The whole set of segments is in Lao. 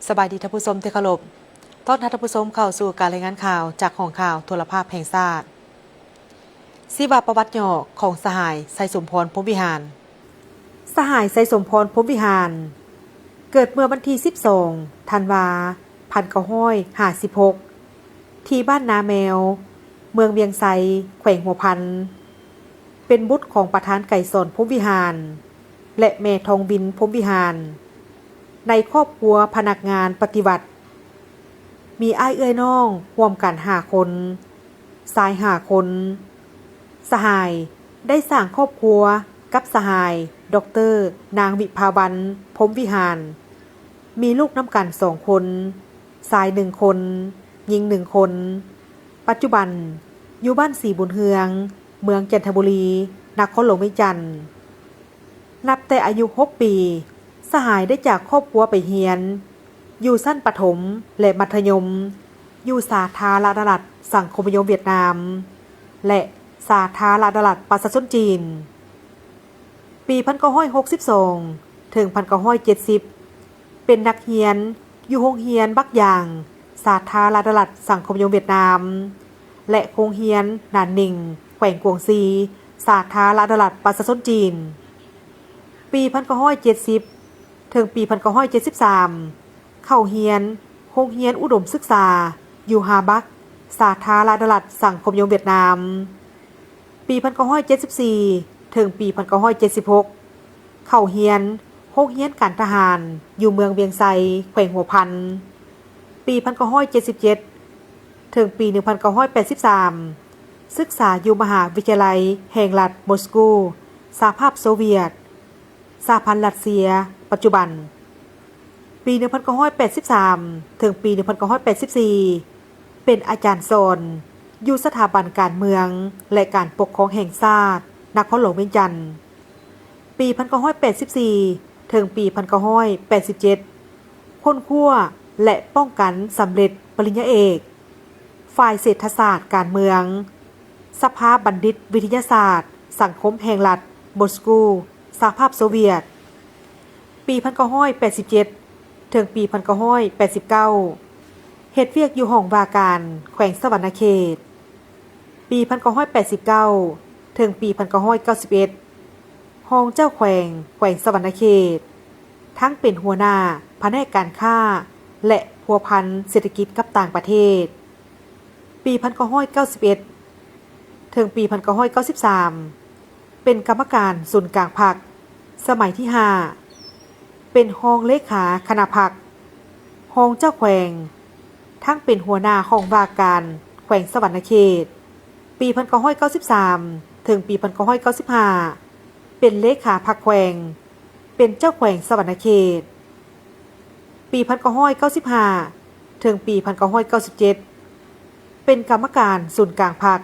ສະບາຍດີທ່ານຜູ້ຊົມທີ່ເຄົາລົບ. ຕ້ອນຮັບທ່ານຜູ້ຊົມເຂົ້າສູ່ການລາຍງານຂ່າວຈາກຫ້ອງຂ່າວໂທລະພາບແຫ່ງຊາດ. ຊີວະປະຫວັດຫຍໍ້ຂອງສະຫາຍ ໄຊສົມພອນ ພົມວິຫານ. ສະຫາຍ ໄຊສົມພອນ ພົມວິຫານ ເກີດເມື່ອວັນທີສິບສອງ ທັນວາ ພັນເກົ້າຮ້ອຍຫ້າສິບຫົກ ທີ່ບ້ານນາແມວ ເມືອງວຽງໄຊ ແຂວງຫົວພັນ, ເປັນບຸດຂອງປະທານໄກສອນ ພົມວິຫານ ແລະ ແມ່ທອງວິນ ພົມວິຫານ ໃນຄອບຄົວພະນັກງານປະຕິວັດ, ມີອ້າຍເອື້ອຍນ້ອງຮ່ວມກັນຫ້າຄົນ, ຊາຍຫ້າຄົນ. ສະຫາຍໄດ້ສ້າງຄອບຄົວກັບສະຫາຍ ດອກເຕີ ນາງ ວິພາວັນ ພົມວິຫານ, ມີລູກນຳກັນສອງຄົນ, ຊາຍໜຶ່ງຄົນ, ຍິງໜຶ່ງຄົນ. ປັດຈຸບັນຢູ່ບ້ານສີບຸນເຮືອງ, ເມືອງຈັນທະບູລີ, ນະຄອນຫຼວງວຽງຈັນ. ນັບແຕ່ອາຍຸຫົກປີ, ສະຫາຍໄດ້ຈາກຄອບຄົວໄປຮຽນຢູ່ຊັ້ນປະຖົມ ແລະ ມັດທະຍົມ ຢູ່ສາທາລະນະລັດສັງຄົມນິຍົມຫວຽດນາມ ແລະ ສາທາລະນະລັດປະຊາຊົນຈີນ. ປີພັນເກົ້າຮ້ອຍຫົກສິບສອງ ເຖິງພັນເກົ້າຮ້ອຍເຈັດສິບ ເປັນນັກຮຽນຢູ່ໂຮງຮຽນບັກຢາງ ສາທາລະນະລັດສັງຄົມນິຍົມຫວຽດນາມ ແລະ ໂຮງຮຽນໜານໜິງ ແຂວງກວາງຊີ ສາທາລະນະລັດປະຊາຊົນຈີນ. ປີພັນເກົ້າຮ້ອຍເຈັດສິບ ເຖິງປີພັນເກົ້າຮ້ອຍເຈັດສິບສາມ ເຂົ້າຮຽນໂຮງຮຽນອຸດົມສຶກສາຢູ່ຮາບັກ ສາທາລະນະລັດສັງຄົມນິຍົມຫວຽດນາມ. ປີພັນເກົ້າຮ້ອຍເຈັດສິບສີ່ ເຖິງປີພັນເກົ້າຮ້ອຍເຈັດສິບຫົກ ເຂົ້າຮຽນໂຮງຮຽນການທະຫານຢູ່ເມືອງວຽງໄຊ ແຂວງຫົວພັນ. ປີພັນເກົ້າຮ້ອຍເຈັດສິບເຈັດ ເຖິງປີໜຶ່ງພັນເກົ້າຮ້ອຍແປດສິບສາມ ສຶກສາຢູ່ມະຫາວິທະຍາໄລແຫ່ງລັດມົສກູ ສະຫະພາບໂຊວຽດ, ສະຫະພັນລັດເຊຍປັດຈຸບັນ. ປີໜຶ່ງພັນເກົ້າຮ້ອຍແປດສິບສາມ ເຖິງປີໜຶ່ງພັນເກົ້າຮ້ອຍແປດສິບສີ່ ເປັນອາຈານສອນຢູ່ສະຖາບັນການເມືອງ ແລະ ການປົກຄອງແຫ່ງຊາດ ນະຄອນຫຼວງວຽງຈັນ. ປີພັນເກົ້າຮ້ອຍແປດສິບສີ່ ເຖິງປີພັນເກົ້າຮ້ອຍແປດສິບເຈັດ ຄົ້ນຄວ້າ ແລະ ປ້ອງກັນສຳເລັດປະລິນຍາເອກ ຝ່າຍເສດຖະສາດການເມືອງ, ສະພາບັນດິດວິທະຍາສາດສັງຄົມແຫ່ງລັດມົສກູ ສະຫະພາບໂຊວຽດ. ປີພັນເກົ້າຮ້ອຍແປດສິບເຈັດ ເຖິງປີພັນເກົ້າຮ້ອຍແປດສິບເກົ້າ ເຮັດວຽກຢູ່ຫ້ອງວ່າການແຂວງສະຫວັນນະເຂດ. ປີພັນເກົ້າຮ້ອຍແປດສິບເກົ້າ ເຖິງປີພັນເກົ້າຮ້ອຍເກົ້າສິບເອັດ ຮອງເຈົ້າແຂວງແຂວງສະຫວັນນະເຂດ, ທັງເປັນຫົວໜ້າພະແນກການຄ້າ ແລະ ພົວພັນເສດຖະກິດກັບຕ່າງປະເທດ. ປີພັນເກົ້າຮ້ອຍເກົ້າສິບເອັດ ເຖິງປີພັນເກົ້າຮ້ອຍເກົ້າສິບສາມ ເປັນກຳມະການສູນກາງພັກ ສະໄໝທີຫ້າ ເປັນຮອງເລຂາຄະນະພັກ, ຮອງເຈົ້າແຂວງ, ທັງເປັນຫົວໜ້າຫ້ອງວ່າການແຂວງສະຫວັນນະເຂດ. ປີພັນເກົ້າຮ້ອຍເກົ້າສິບສາມ ເຖິງປີພັນເກົ້າຮ້ອຍເກົ້າສິບຫ້າ ເປັນເລຂາພັກແຂວງ, ເປັນເຈົ້າແຂວງສະຫວັນນະເຂດ. ປີພັນເກົ້າຮ້ອຍເກົ້າສິບຫ້າ ເຖິງປີພັນເກົ້າຮ້ອຍເກົ້າສິບເຈັດ ເປັນກຳມະການສູນກາງພັກ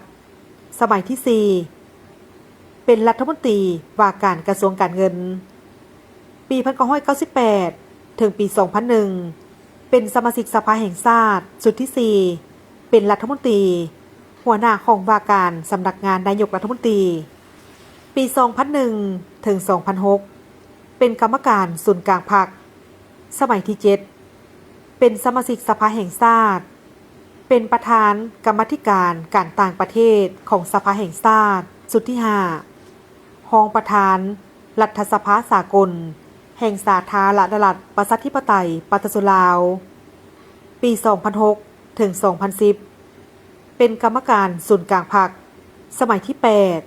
ສະໄໝທີສີ່ ເປັນລັດຖະມົນຕີວ່າການກະຊວງການເງິນ. ປີພັນເກົ້າຮ້ອຍເກົ້າສິບແປດ ເຖິງປີສອງພັນໜຶ່ງ ເປັນສະມາຊິກສະພາແຫ່ງຊາດຊຸດທີສີ່ ເປັນລັດຖະມົນຕີ ຫົວໜ້າຫ້ອງວ່າການສຳນັກງານນາຍົກລັດຖະມົນຕີ. ປີສອງພັນໜຶ່ງ ເຖິງສອງພັນຫົກ ເປັນກຳມະການສູນກາງພັກ ສະໄໝທີເຈັດ ເປັນສະມາຊິກສະພາແຫ່ງຊາດ, ເປັນປະທານກຳມາທິການການຕ່າງປະເທດຂອງສະພາແຫ່ງຊາດຊຸດທີຫ້າ, ຮອງປະທານລັດຖະສະພາສາກົນແຫ່ງສາທາລະນະລັດປະຊາທິປະໄຕປະຊາຊົນລາວ. ປີສອງພັນຫົກ ເຖິງສອງພັນສິບ ເປັນກຳມະການສູນກາງພັກ ສະໄໝທີແປດ,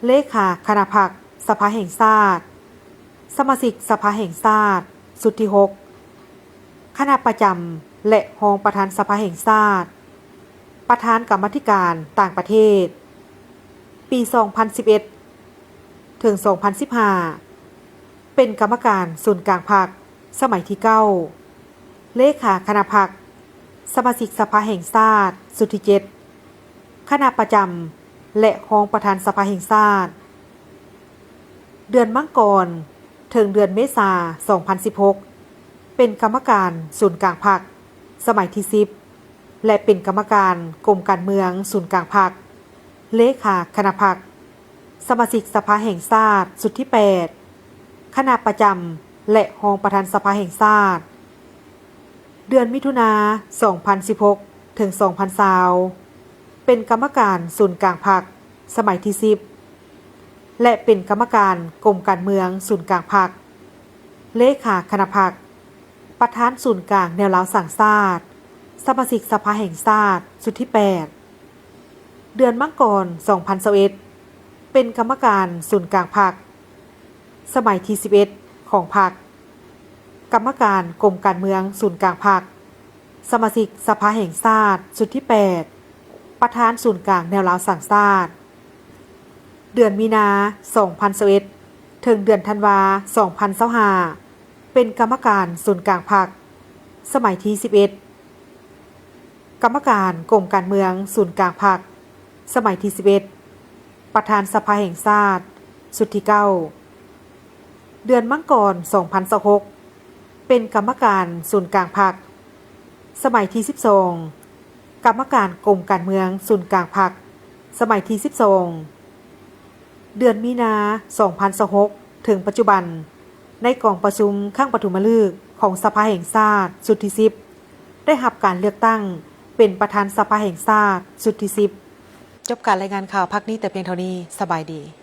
ເລຂາຄະນະພັກສະພາແຫ່ງຊາດ, ສະມາຊິກສະພາແຫ່ງຊາດຊຸດທີຫົກ, ຄະນະປະຈຳ ແລະ ຮອງປະທານສະພາແຫ່ງຊາດ, ປະທານກຳມາທິການຕ່າງປະເທດ. ປີສອງພັນສິບເອັດ ເຖິງສອງພັນສິບຫ້າ ເປັນກຳມະການສູນກາງພັກ ສະໄໝທີເກົ້າ, ເລຂາຄະນະພັກ, ສະມາຊິກສະພາແຫ່ງຊາດຊຸດທີເຈັດ, ຄະນະປະຈຳ ແລະ ຮອງປະທານສະພາແຫ່ງຊາດ. ເດືອນມັງກອນ ເຖິງເດືອນເມສາ ສອງພັນສິບຫົກ ເປັນກຳມະການສູນກາງພັກ ສະໄໝທີສິບ ແລະ ເປັນກຳມະການກົມການເມືອງສູນກາງພັກ, ເລຂາຄະນະພັກ, ສະມາຊິກສະພາແຫ່ງຊາດຊຸດທີແປດ, ຄະນະປະຈຳ ແລະ ຮອງປະທານສະພາແຫ່ງຊາດ. ເດືອນມິຖຸນາ ສອງພັນສິບຫົກ ເຖິງ ສອງພັນຊາວ ເປັນກຳມະການສູນກາງພັກ ສະໄໝທີສິບ ແລະ ເປັນກຳມະການກົມການເມືອງສູນກາງພັກ, ເລຂາຄະນະພັກ, ປະທານສູນກາງແນວລາວສ້າງຊາດ, ສະມາຊິກສະພາແຫ່ງຊາດຊຸດທີແປດ. ເດືອນມັງກອນ ສອງພັນຊາວເອັດ ເປັນກຳມະການສູນກາງພັກ ສະໄໝທີສິບເອັດ ຂອງພັກ, ກຳມະການກົມການເມືອງສູນກາງພັກ, ສະມາຊິກສະພາແຫ່ງຊາດຊຸດທີແປດ, ປະທານສູນກາງແນວລາວສ້າງຊາດ. ເດືອນມີນາ ສອງພັນຊາວເອັດ ເຖິງເດືອນທັນວາ ສອງພັນຊາວຫ້າ ເປັນກຳມະການສູນກາງພັກ ສະໄໝທີສິບເອັດ, ກຳມະການກົມການເມືອງສູນກາງພັກ ສະໄໝທີສິບເອັດ, ປະທານສະພາແຫ່ງຊາດຊຸດທີເກົ້າ. ເດືອນມັງກອນ ສອງພັນຊາວຫົກ ເປັນກຳມະການສູນກາງພັກ ສະໄໝທີສິບສອງ, ກຳມະການກົມການເມືອງສູນກາງພັກ ສະໄໝທີສິບສອງ. ເດືອນມີນາ ສອງພັນຊາວຫົກ ເຖິງປັດຈຸບັນ, ໃນກອງປະຊຸມຄັ້ງປະຖົມມະລຶກຂອງສະພາແຫ່ງຊາດຊຸດທີສິບ ໄດ້ຮັບການເລືອກຕັ້ງເປັນປະທານສະພາແຫ່ງຊາດຊຸດທີສິບ. ຈົບການລາຍງານຂ່າວພາກນີ້ແຕ່ພຽງເທົ່ານີ້. ສະບາຍດີ.